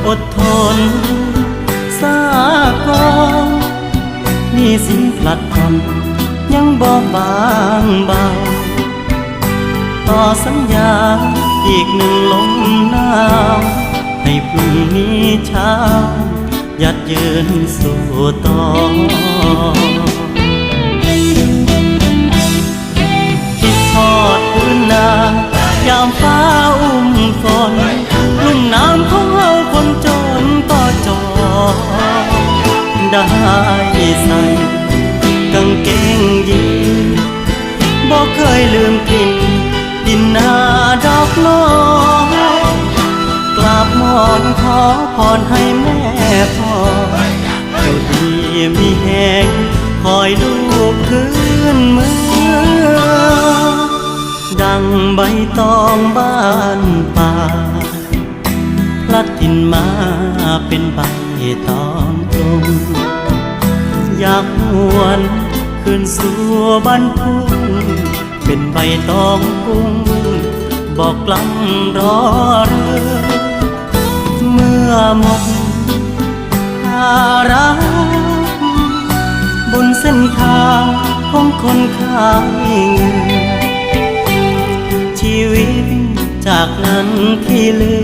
ອົດທົນສາກ່ອນ ໜີ້ສິນພລັດຜ່ອນຍັງບໍ່ບາງເບົາ ຕໍ່ສັນຍາອີກໜຶ່ງລົມໜາວ ໃຫ້ພລຸ່ງມີເຊົ້າ ຢັດຢືນສູ້ຕໍ່ ຄິດຮອດພື້ນນາ ຍາມຟ້າອຸ້ມຝົນ ລຸ່ມນ້ຳຂອງເຮົາຄົນຈົນກໍຈອນ ໄດ້ໃສ່ກາງເກງຢີນ ບໍ່ເຄີຍລືມຖິ່ນ ດິນນາດອກນ້ອຍ ກາບໝອນຂໍພອນໃຫ້ແມ່ພໍ່ ຢູ່ດີມີແຮງ ຄອຍລູກຄືນເມືອ ດັ່ງໃບຕອງບ້ານປ່າ ພລັດຖິ່ນມາເປັນໃບຕອງກຸ້ງ ຢາກຫວນຄືນສູ່ບ້ານທົ່ງ ເປັນໃບຕອງກຸ້ງ ບອກກລ່ຳລໍເຣີ ເມື່ອໝົດພາລະ ບົນເສັ້ນທາງຂອງຄົນຂາຍເຫື່ອ ຊີວິດຈາກນັ້ນທີ່ເຫຼື